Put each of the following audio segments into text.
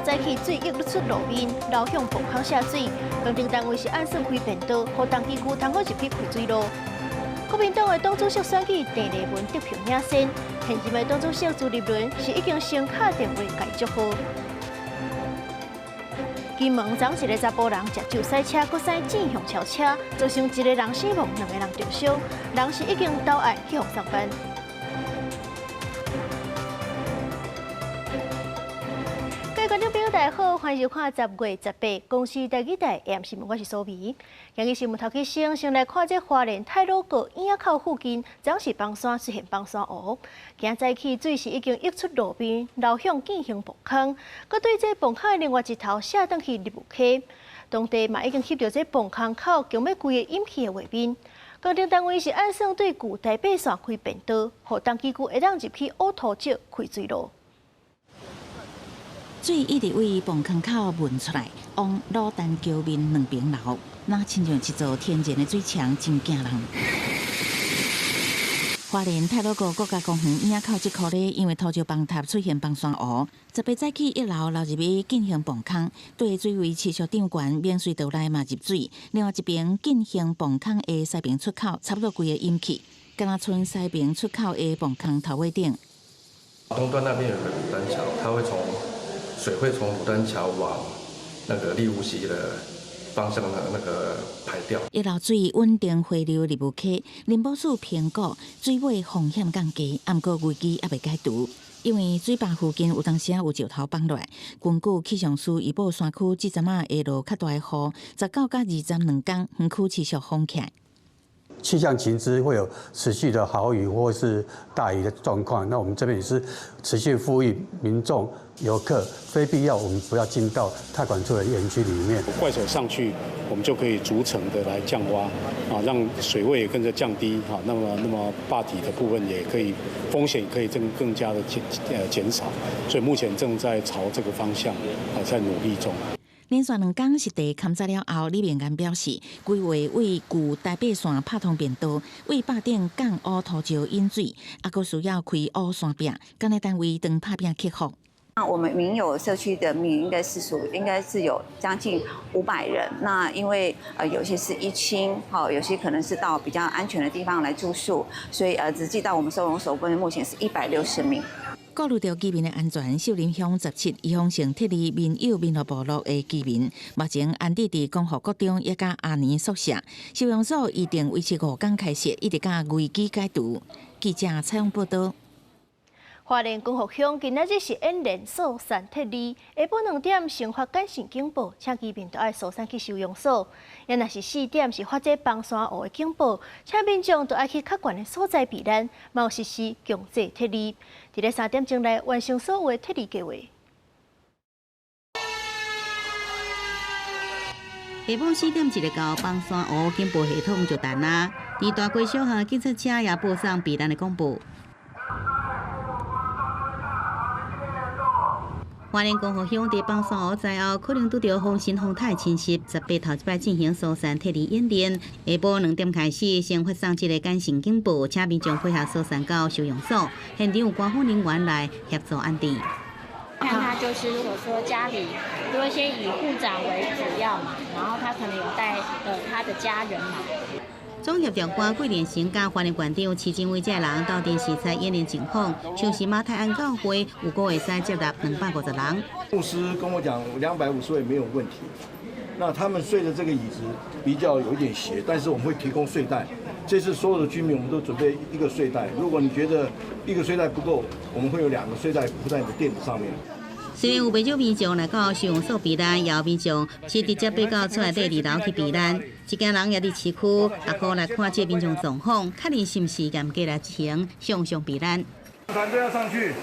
早起水溢出路面，流向泵坑下水。工程单位是按算开便道，予重机具通好入去开水路。国民党的党主席选举郑丽文得票领先，现任的党主席朱立伦是已经先敲电话共祝贺。金门昨一个查埔人食酒驶车，阁驶正向超车，造成一个人死亡，两个人重伤，人是已经到案去予送办。观众朋友，大家好，欢迎收看10月18公视台语台 AM 新闻，我是苏美。今日新闻头起先，先来看这花莲太鲁阁椅仔口附近，昨是崩山出现崩山湖。今早起水是已经溢出路面，流向建兴泵坑，阁对这泵坑的另外一头下转去立雾溪。当地嘛已经翕著这泵坑口强欲规个淹去的画面。工程单位是按算对旧台八线开便道，予重机具会当入去乌涂石开水路。水一直对泵坑口喷出来，往鲁丹桥面两边流，若亲像一座天然的水墙，真惊人。花莲太鲁阁国家公园椅仔口这箍咧，因为土石崩塌出现崩山湖，18早起一流流入去建兴泵坑，对水位持续涨悬，免水道内嘛入水。另外一边建兴泵坑的西边出口，差不多规个淹去，敢若賰西边出口的泵坑头尾顶。东端那边有个牡丹桥，它会从水会从牡丹桥往那个立雾溪的方向的那个排掉。一流水稳定回流入雾溪，林保署评估水尾风险降低，毋过危机犹未解除，因为水坝附近有当时有石头崩落来。根据气象署预报，山区这阵仔会落较大的雨，19佮22两工，园区持续风起来。气象情资会有持续的豪雨或是大雨的状况，那我们这边也是持续呼吁民众、游客，非必要我们不要进到太管处的园区里面。怪手上去，我们就可以逐层的来降挖，啊，让水位也跟着降低，哈，那么坝体的部分也可以风险可以更加的减少，所以目前正在朝这个方向啊在努力中。连续两工实地勘察了后，李明安表示，规划为旧台八线拍通便道，为坝顶降乌涂石引水，犹阁需要开乌山壁，工程单位正拍拚克服。那我们民有社区的民应该是属应该是有将近500人。那因为有些是依亲，好，有些可能是到比较安全的地方来住宿，所以实际到我们收容所部分目前是160名。顾虑著居民的安全，秀林乡17预防性撤离民友民乐部落的居民，目前安置伫光复国中以及阿年宿舍。收容所预定维持5工开设，一直到危机解除。记者采访报道。花莲光复乡今仔日是演练疏散撤离，下晡2点先发简讯警报，请居民著爱疏散去收容所。也若是4点是发这崩山湖的警报，请民众著爱去较悬的所在避难，嘛有实施强制撤离。伫咧3点钟内完成所有的撤离计划。下晡4点一个到，崩山湖警报系统就弹啦。伫大街小巷，警察车也播送避难的广播。花莲光复乡伫崩山湖灾后，可能拄著风神风台侵袭，18头一摆进行疏散撤离演练。下晡2点开始，先发送这个简讯警报，请民众配合疏散到收容所。现场有官方人员来协助安置。看他就是，如果说家里都会先以户长为主要嘛，然后他可能有带他的家人嘛。总协调官桂连成佮花莲县长徐正伟这人斗阵视察演练情况，像是马太鞍教会有阁会使接纳250人。牧师跟我讲，250位没有问题。那他们睡的这个椅子比较有一点斜，但是我们会提供睡袋。这次所有的居民我们都准备一个睡袋。如果你觉得一个睡袋不够，我们会有两个睡袋铺在你的垫子上面。虽然有袂少民众来到收容所避难，也有民众是直接爬到厝内底二楼去避难。一家人也伫市区，阿哥来看这民众状况，确认是毋是严格来执行向上避难。团队要上去。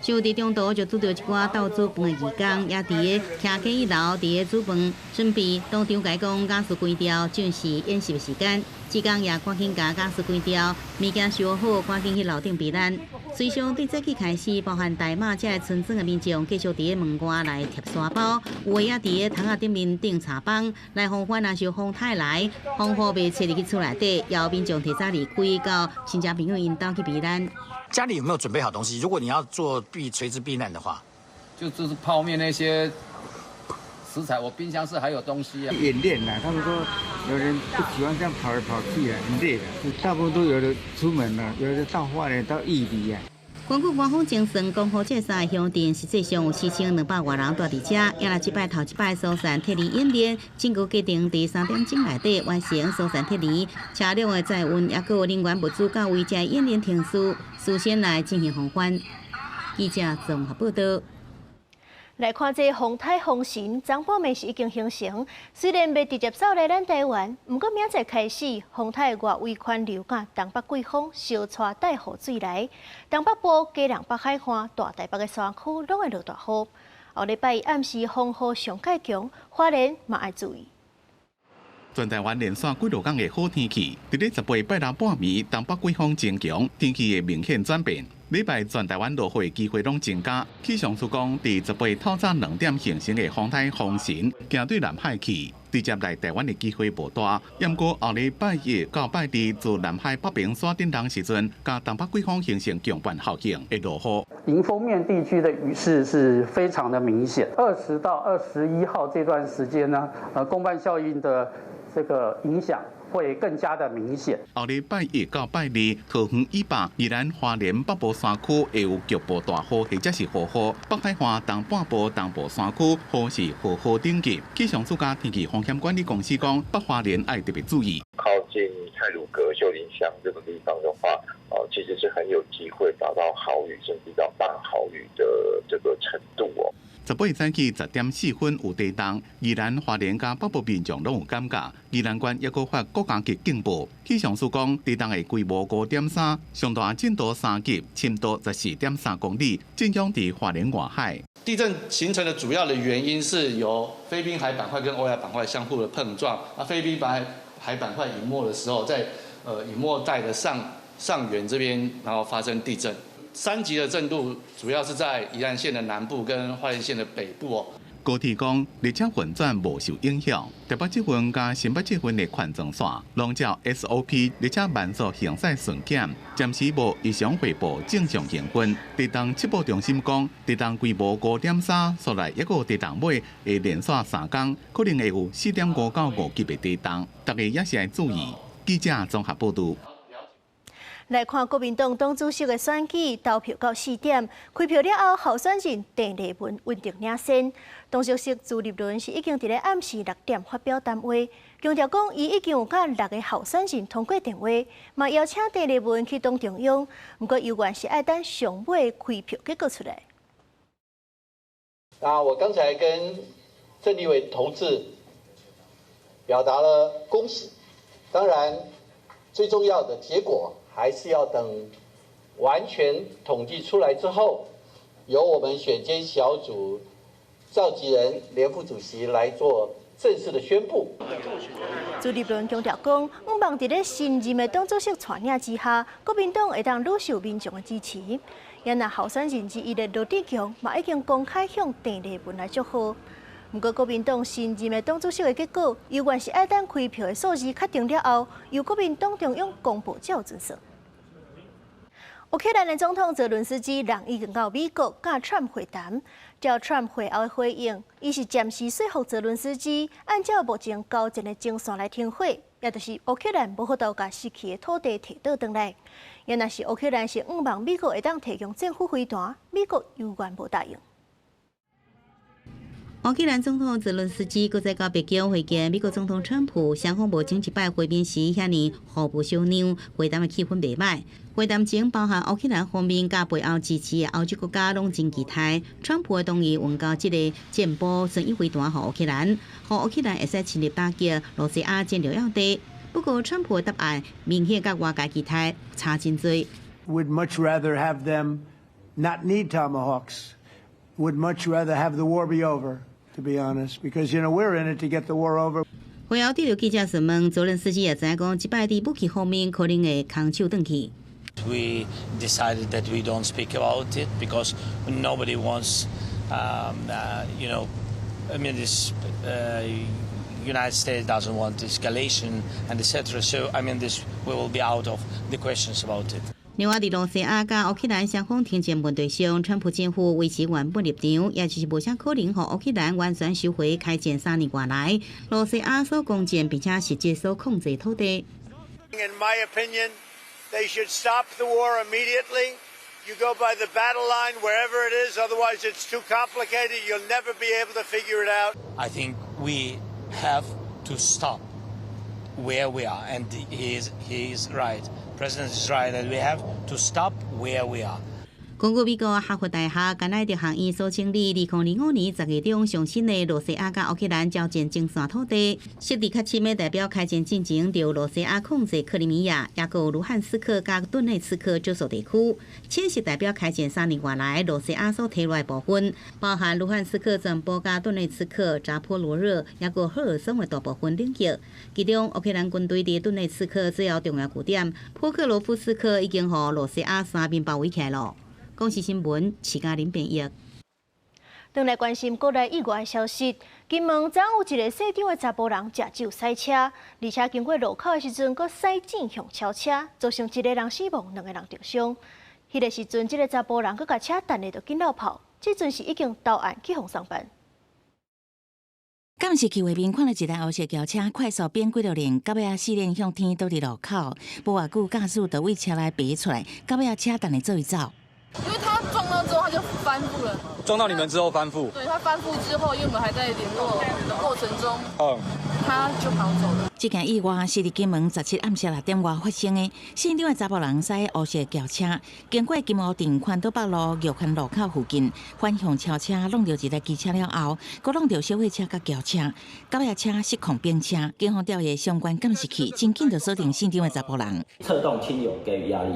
像伫中途就拄著一寡斗煮饭的义工，也伫个徛起一楼，伫个煮饭，准备当场共讲瓦斯关掉，正是演习的时间。志工也赶紧共瓦斯关掉，物件收好，赶紧去楼顶避难。随上对早起开始，包含大马这个村庄的民众，继续伫个门外来贴沙包，有的也伫个窗仔顶面钉柴枋，来防范若是风台来，风雨袂撤入去厝内底，也有民众提早离开到亲戚朋友𪜶兜去避难。家里有没有准备好东西？如果你要做避垂直避难的话，就是泡麵那些食材，我冰箱是還有東西啊。演練啦，他們說有人不喜歡這樣跑來跑去啊，很累的。大部分都有的出門了，有的到花蓮到玉里啊。根據官方精算，講予這三个鄉鎮實際上有4200外人蹛佇遮，也若這擺頭一擺疏散撤離演練，整個過程佇3點鐘內底完成疏散撤離，車輛的載運抑閣有人員物資到位，才演練程序事先來進行防範。記者綜合報道。來看這風颱風神，昨半暝是已經形成，雖然袂直接掃來咱台灣，毋過明仔載開始，風颱外圍環流佮東北季風相帶帶雨水來，東北部、基隆北海岸、大台北的山區攏會落大雨。後禮拜一暗時風雨上蓋強，花蓮嘛愛注意。全台灣連續幾落工的好天氣，佇咧18拜六半暝，東北季風增強，天氣會明顯轉變。禮拜全台灣落雨的機會攏增加。氣象署講，佇十八透早2點形成的風颱風神，行對南海去，直接來台灣的機會無大。毋過後禮拜一到拜二，自南海北邊山頂東時陣，佮東北季風形成強伴效應，會落雨。迎風面地區的雨勢是非常的明顯。20到21號這段時間呢，共伴效應的這個影響會更加的明顯。後禮拜一到拜二，桃園以北、宜蘭花蓮北部山區會有局部大雨或者是豪雨；北海岸東半部、東部山區雨勢豪雨等級。氣象署佮天氣風險管理公司講，北花蓮愛特別注意。靠近太魯閣、秀林鄉這個地方的話，哦，其實是很有機會達到豪雨，甚至到大豪雨的這個程度哦。 18早起10點4分有地動，宜蘭花蓮佮北部民眾攏有感覺。宜蘭縣抑閣發國家級警報。氣象署講，地動的規模5.3，上大震度3級，深度14.3公里，震央佇花蓮外海。地震形成的主要的原因是由菲律賓海板塊跟歐亞板塊相互的碰撞。啊，菲律賓海板塊隱沒的時候，在隱沒帶的上上緣這邊，然後發生地震。3級的震度主要是在宜蘭縣的南部跟花蓮縣的北部哦。高鐵講，列車運轉無受影響。台北捷運佮新北捷運的環狀線，攏照 SOP 列車慢速行駛巡檢，暫時無異常匯報正常營運。地動測報中心講，地動規模5.3，所來一個地動尾會連續3工，可能會有4.5到5級的地動，大家也是愛注意。記者綜合報道。來看國民黨黨主席的選舉，投票到4點，開票了後，候選人鄭麗文穩定領先。黨主席朱立倫是已經佇咧暗時6點發表談話，強調講伊已經有佮六個候選人通過電話，嘛邀請鄭麗文去黨中央。毋過猶原是愛等上尾開票結果出來。那我剛才跟鄭立委同志表達了恭喜，當然最重要的結果，還是要等完全統計出來之後，由我們選監小組召集人連副主席來做正式的宣布。朱立倫強調講，向望佇咧新任的黨主席帶領之下，國民黨會當愈受民眾的支持。也若候選人之一的羅智強嘛已經公開向鄭麗文來祝賀。毋過國民黨新任的黨主席的結果，猶原是愛等開票的數字確定了後，由國民黨中央公布才有準算。烏克蘭的總統澤倫斯基人已經到美國佮川普會談，照川普會後的回應，伊是暫時說服澤倫斯基按照目前交戰的前線來停火，也就是烏克蘭無法度共失去的土地提倒轉來。也若是烏克蘭是向望美國會當提供戰斧飛彈，美國猶原無答應。烏克蘭總統澤倫斯基閣再到白宮會見美國總統川普，雙方無前一擺會面時遐爾互無相讓，會談的氣氛袂䆀。會談前包含烏克蘭方面佮背後支持的歐洲國家攏真期待，川普會同意運交這個戰斧巡弋飛彈予烏克蘭，予烏克蘭會使侵入打擊羅西亞戰略要地。不過，川普的答案明顯佮外界期待差真濟。 Would much rather have them not need tomahawks. Would much rather have the war be over, to be honest, because we're in it to get the war over. 會後對著記者詢問，澤倫斯基也知影講，這擺佇武器方面可能會空手轉去。 We decided that we don't speak about it because nobody wants, I mean, this United States doesn't want escalation and etc. So, I mean, this we will be out of the questions about it. 兩另外，佇露西亞佮烏克蘭雙方停戰問題上，川普政府維持原本立場，也就是無啥可能予烏克蘭完全收回開戰3年外來露西亞所攻佔並且實際所控制土地。 In my opinion, they should stop the war immediately. You go by the battle line wherever it is, otherwise it's too complicated. You'll never be able to figure it out. I think we have to stop where we are, and he is right. President is right that we have to stop where we are. 根據美國哈佛大學甘乃迪學院所整理2025年10月中上新的露西亞佮烏克蘭交戰前線土地，設置較深的代表開戰進前，著露西亞控制克里米亞，抑閣有盧漢斯克佮頓內茨克少數地區。淺色代表開戰3年外來露西亞所提落來部分，包含盧漢斯克全部佮頓內茨克、扎波羅熱，抑閣赫爾松的大部分領域。其中，烏克蘭軍隊佇頓內茨克主要重要據點普克羅夫斯克已經予露西亞三面包圍起來囉。公視新聞，徐嘉玲編譯。轉來關心國內意外消息，金門昨有一个細長的查埔人食酒駛車，而且經過路口的時陣，閣駛進向超車，造成一个人死亡，兩个人重傷。彼个時陣，這个查埔人閣共車彈咧就緊落跑，這陣是已經投案去予送辦。監視器畫面看到一台黑色轎車快速變幾落輪，到尾仔四輪向天倒佇路口，無偌久駕駛就對車內爬出來，到尾仔車彈咧做伊走。因為他撞到之後，他就翻覆了。撞到你們之後翻覆？對，他翻覆之後，因為我們還在聯絡的過程中，他就跑走了。這件意外是佇金門17暗時6點外發生的，現場的查埔人駛烏色轎車，經過金湖鎮寬島北路玉環路口附近，反向超車，挵著一台機車了後，閣挵著小貨車佮轎車，到尾車失控變車，警方調閱相關監視器，真緊就鎖定現場的查埔人。策動親友給予壓力。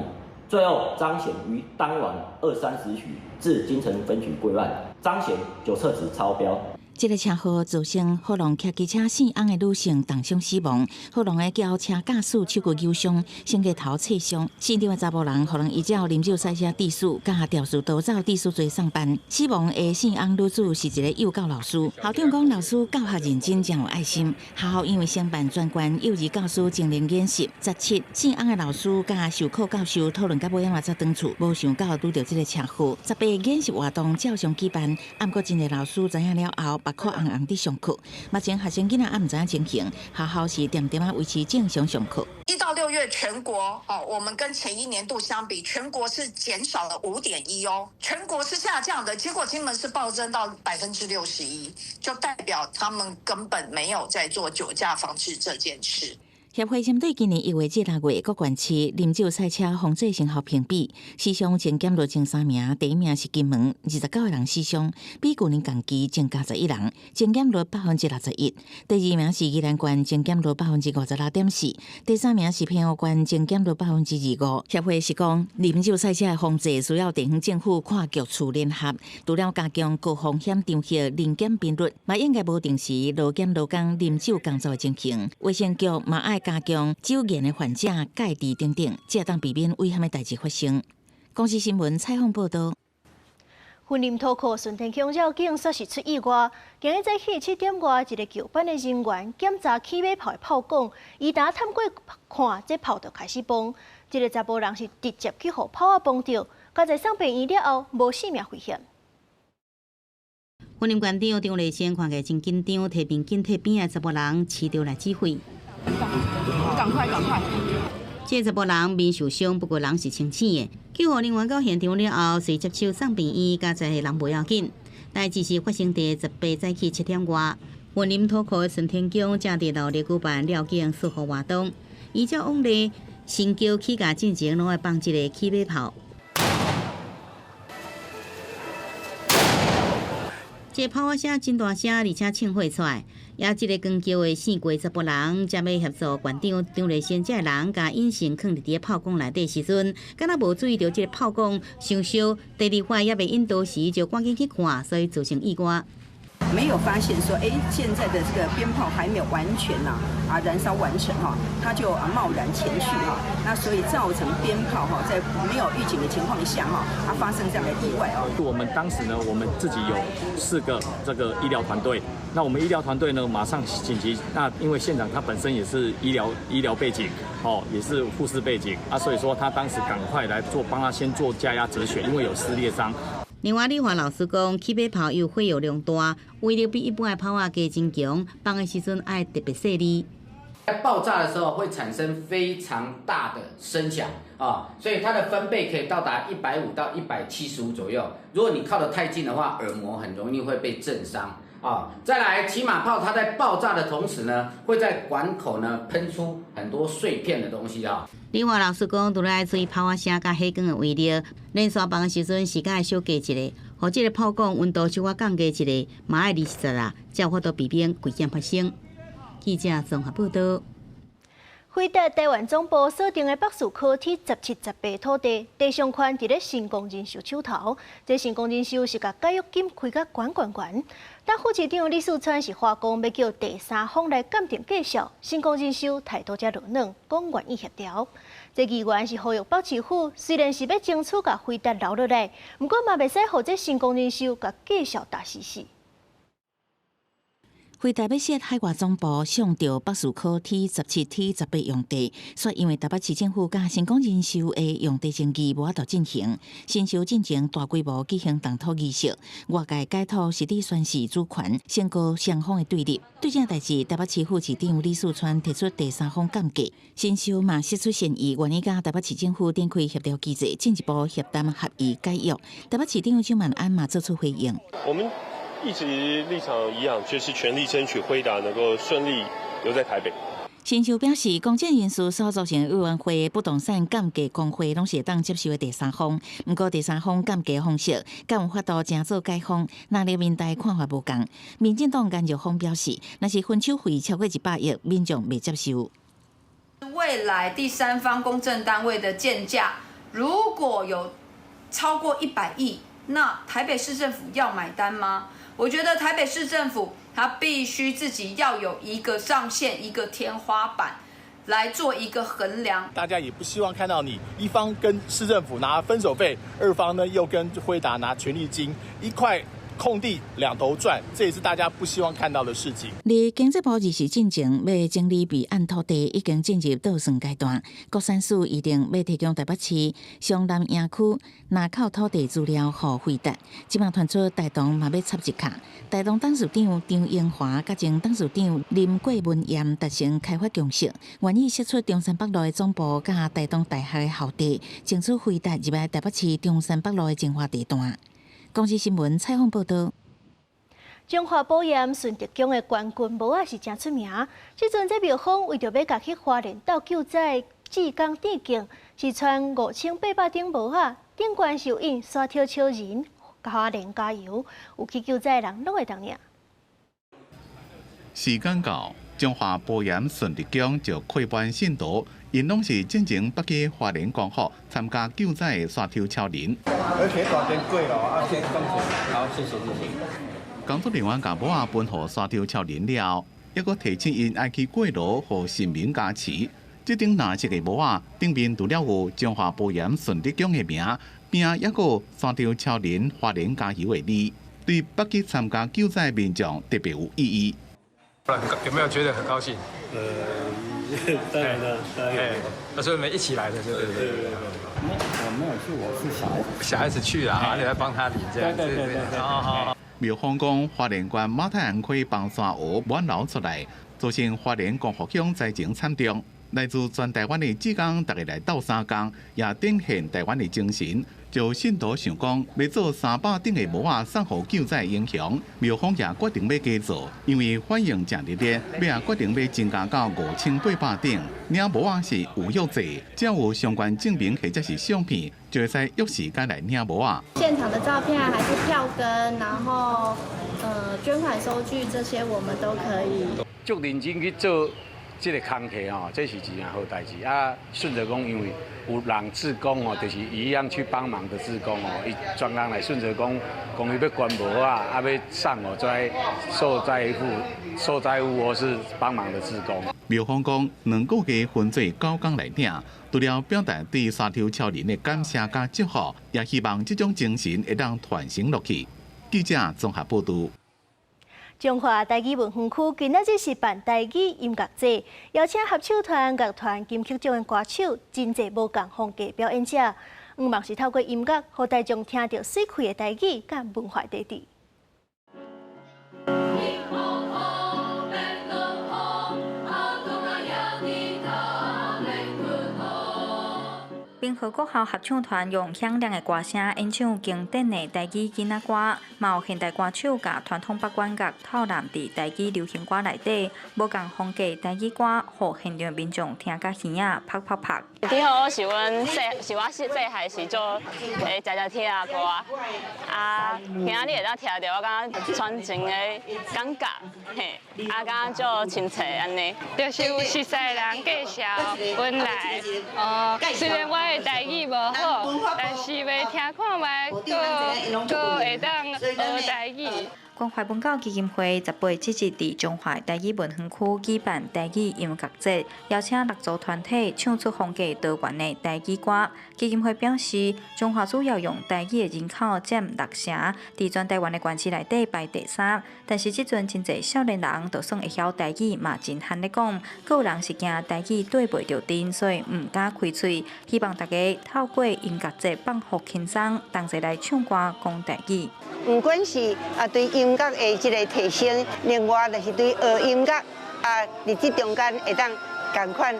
最後，張顯於當晚二三時許至金城分局歸案，張顯酒測值超標。這個車禍造成賀龍騎機車姓翁的女性重傷死亡，賀龍的轎車駕駛手骨扭傷，身軀頭切傷。現場的查埔人，予人依照啉酒駛車致死，佮肇事逃走致死罪送辦。死亡的姓翁女子是一个幼教老師，校長講老師教學認真，真有愛心。學校因為承辦全縣幼兒教師徵能演習，17姓翁的老師佮授課教授討論到尾仔才轉厝，無想到拄著這个車禍。18演習活動照常舉辦，毋過真濟老師知影了後，目眶紅紅佇上課。目前學生囡仔猶毋知影情形，學校是恬恬仔維持正常上課。 1到6月全國哦，我們跟前一年度相比，全國是減少了5.1哦，全國是下降的，結果金門是暴增到61%，就代表他們根本沒有在做酒駕防治這件事。協會針對今年1月至6月各縣市啉酒駛車防治成效評比，死傷增減落前三名，第一名是金門，29個人死傷，比舊年同期增加11人，增減率61%。第二名是宜蘭縣，增減率56.4%。第三名是澎湖縣，增減率25%。協會是講，啉酒駛車的防治需要地方政府跨局處聯合，除了加強高風險場合臨檢頻率，嘛應該無定時勞檢勞工啉酒工作的情形。衛生局嘛愛加強酒癮的患者戒治等等，才會當避免危險的代誌發生。公視新聞採訪報導。雲林土庫順天鄉繞境煞是出意外，今日早起7點外，一个救班的人員檢查起馬炮的炮管，伊若探過看，這炮就開始崩。這个查埔人是直接去予炮仔崩著，佳哉送病院了後，無性命危險。雲林縣長張麗清看起來真緊張，提便巾替邊仔查埔人持著來指揮。趕快，趕快！這查埔人面受傷，不過人是清醒的。救護人員到現場了後，隨接手送病院，佳哉人無要緊。代誌是發生佇18早起7點外，雲林土庫的順天宮正佇鬧熱舉辦繞境祝福活動，依照往例，神轎起駕進前攏愛放一个起馬炮。這炮仔聲真大聲，而且衝火出來。也這个扛轎的姓郭查埔人，才欲協助縣長張麗仙這个人，共引線囥佇佇炮管內底時陣，敢若無注意著這个炮管傷燒，第二擺猶未引導時就趕緊去看，所以造成意外。沒有發現說，哎，現在的這個鞭炮還沒有完全啊燃燒完成哈，他就貿然前去哈，那所以造成鞭炮哈在沒有預警的情況下哈，啊發生這樣的意外哦。我們當時呢，我們自己有四個這個醫療團隊，那我們醫療團隊呢，馬上緊急，那因為縣長他本身也是醫療背景，哦，也是護士背景啊，所以說他當時趕快來做，幫他先做加壓止血，因為有撕裂傷。另外，李華老師講，起火炮有火藥量大，威力比一般的炮仔加真強，放的時陣愛特別細膩。在爆炸的時候會產生非常大的聲響啊，所以它的分貝可以到達150到175左右。如果你靠得太近的話，耳膜很容易會被震傷啊。再來，起馬炮它在爆炸的同時呢，會在管口呢噴出很多碎片的東西啊。另外，老師講，除了愛注意炮仔聲佮火光的威力，連續放的時陣時間愛小加一下，予這个炮管溫度小可降低一下，嘛愛20啊，才有法度避免危險發生。記者綜合報道。輝達台灣總部鎖定的北勢高鐵17、18土地，地上權佇咧成功人壽手頭。這成功人壽是共解約金開甲懸懸懸。但副市長李四川是話講欲叫第三方來鑑定價數，成功人壽態度才落軟，講願意協調。這議員是呼籲北市府，雖然是欲爭取共輝達留落來，毋過嘛袂使予這成功人壽共價數打死死。輝達欲設海外總部上著北勢高鐵17 T 18用地，卻因為台北市政府佮成功人壽的用地爭議無法度進行。新州進前大規模舉行動土儀式，外界解土實地宣示主權，宣告雙方的對立。對這代誌，台北市副市長李四川提出第三方鑑價，新州嘛釋出善意，願意佮台北市政府展開協調機制，進一步協談合意解約。台北市長蔣萬安嘛做出回應。我們一直立場一樣，就是全力爭取輝達能夠順利留在台北。新州表示，公證人士所組成委員會不動產鑑價公會攏是會當接受的第三方，毋過第三方鑑價方式，敢有法度成做解封，那人民代看法無仝。民進黨顏玉芳表示，若是分手費超過100億，民眾袂接受。未來第三方公證單位的鑑價如果有超過100億，那台北市政府要買單嗎？我覺得台北市政府它必須自己要有一個上限，一個天花板，來做一個衡量。大家也不希望看到你一方跟市政府拿分手費，二方呢又跟輝達拿權利金，一塊空地兩頭賺，這也是大家不希望看到的事情。佇經濟部二時進前欲整理備案土地，已經進入倒算階段。國產署預定欲提供台北市雙南營區林口土地資料予輝達。這擺傳出台糖嘛欲插一跤。台糖董事長張榮華佮前董事長林郭文艷達成開發共識，願意釋出中山北路的總部佮台東大學的校地，爭取輝達入來台北市中山北路的精華地段。公視新聞採訪報道。彰化寶岩順德宮的關君帽仔是誠出名。這陣這廟方為著欲共去花蓮鬥救災志工致敬，是穿5800頂帽仔，頂懸是有印山頭超人，花蓮加油，有去救災的人攏會當領。時間到，彰化寶岩順德宮就開班信徒，𪜶攏是進前北去花蓮光復參加救災的山頭超人。而且大真貴了，啊，先好，謝謝謝謝。工作人員共帽仔分予山頭超人了，猶閣提醒𪜶愛去過爐予神明加持。這頂藍色的帽仔頂面除了有彰化寶岩順德宮的名，邊仔猶閣有山頭超人花蓮加油的字，對北去參加救災民眾特別有意義。有沒有覺得很高興？當然了，當然。那所以你們一起來的，對對對對對。我沒有去，我是小孩子。小孩子去了，啊，你來幫他領這樣。對對對對。好好。廟方講，花蓮縣馬太鞍溪崩山湖滿流出來，造成花蓮光復鄉災情慘重。來自全台灣的志工，逐家來鬥相共，也展現台灣的精神。就信徒想講，欲做300頂的帽仔送予救災英雄，廟方也決定欲加做，因為反應誠熱烈，尾仔決定欲增加到5800頂。領帽仔是預約制，只要有相關證明或者是相片，就會使約時間來領帽仔。現場的照片還是票根，然後捐款收據這些，我們都可以。足認真去做。這个工課吼，這是一件好代誌啊。順澤講，因為有人志工吼，就是一樣去幫忙的志工哦，伊專工來順澤講，講伊欲捐帽仔，啊欲送予這受災戶、受災戶或是幫忙的志工。廟方講，兩個月分做九工來領，除了表達對沙頭超人的感謝佮祝福，也希望這種精神會當傳承落去。記者綜合報導。彰化台語文園區今仔日是辦台語音樂節，邀請合唱團、樂團、金曲獎的歌手，真濟無仝風格表演者，向望是透過音樂，予大眾聽著媠氣的台語佮文化底蘊。平和國校合唱團用響亮的歌聲演唱經典的台語囡仔歌，嘛有現代歌手共傳統北管樂透納佇台語流行歌內底，無仝風格台語歌，予現場民眾聽甲耳仔啪啪啪。頂好是阮細，是我細細漢時就會常常聽歌，啊，今仔日會當聽著，我感覺傳情的感覺，嘿，啊，感覺足親切按呢。就是有熟似的人介紹阮來，哦，雖然我的台語無好，但是欲聽看覓，閣閣會當學台語。關懷文教基金會18這日佇彰化台語文園區舉辦台語音樂節，邀請六組團體唱出風格多元的台語歌。基金會表示，彰化主要用台語的人口佔六成，佇全台灣的縣市內底排第三。但是這陣真濟少年人就算會曉台語，嘛真罕咧講，閣有人是驚台語對袂著陣，所以毋敢開喙。希望大家透過音樂節放予輕鬆，同齊來唱歌講台語。毋管是啊對音樂的這個提升，另外就是對學音樂啊，佇這中間會當仝款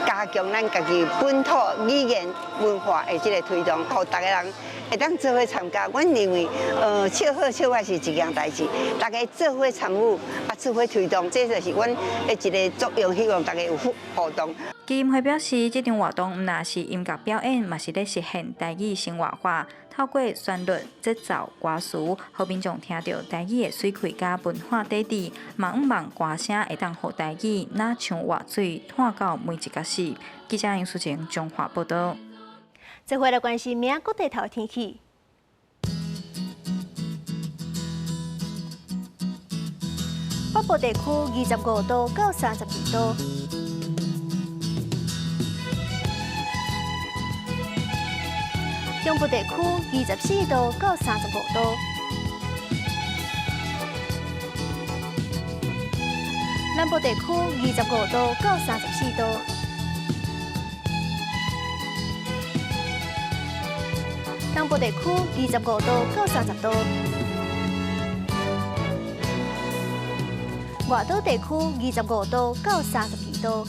加強咱家己本土語言文化的這個推動，予逐个人會當做伙參加。阮認為，笑好笑壞是一件代誌，大家做伙參與啊，做伙推動，這就是阮的一個作用，希望大家有互動。基金會表示，這場活動毋但是音樂表演，嘛是咧實現台語生活化。透過旋律、節奏、歌詞，予民眾聽著台語的媠氣佮文化底蘊，嘛向望歌聲會當予台語若像活水，湠到每一角死。記者楊淑晴彰化報導。這回來關心明國地頭天氣。北部地區25度到32度。中部地區24度到35度，南部地區25度到34度，東部地區25度到30度，外島地區25度到32度。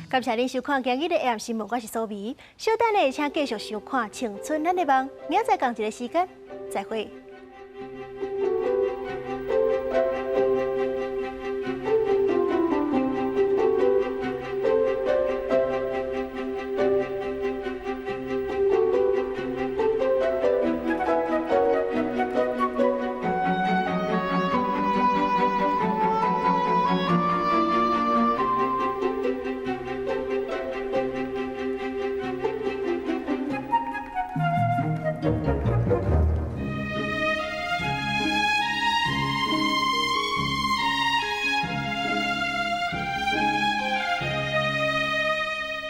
感謝您收看今日的 AM 新聞，我是蘇美。稍等下，請繼續收看《青春咱的夢》，明仔載仝一个時間，再會。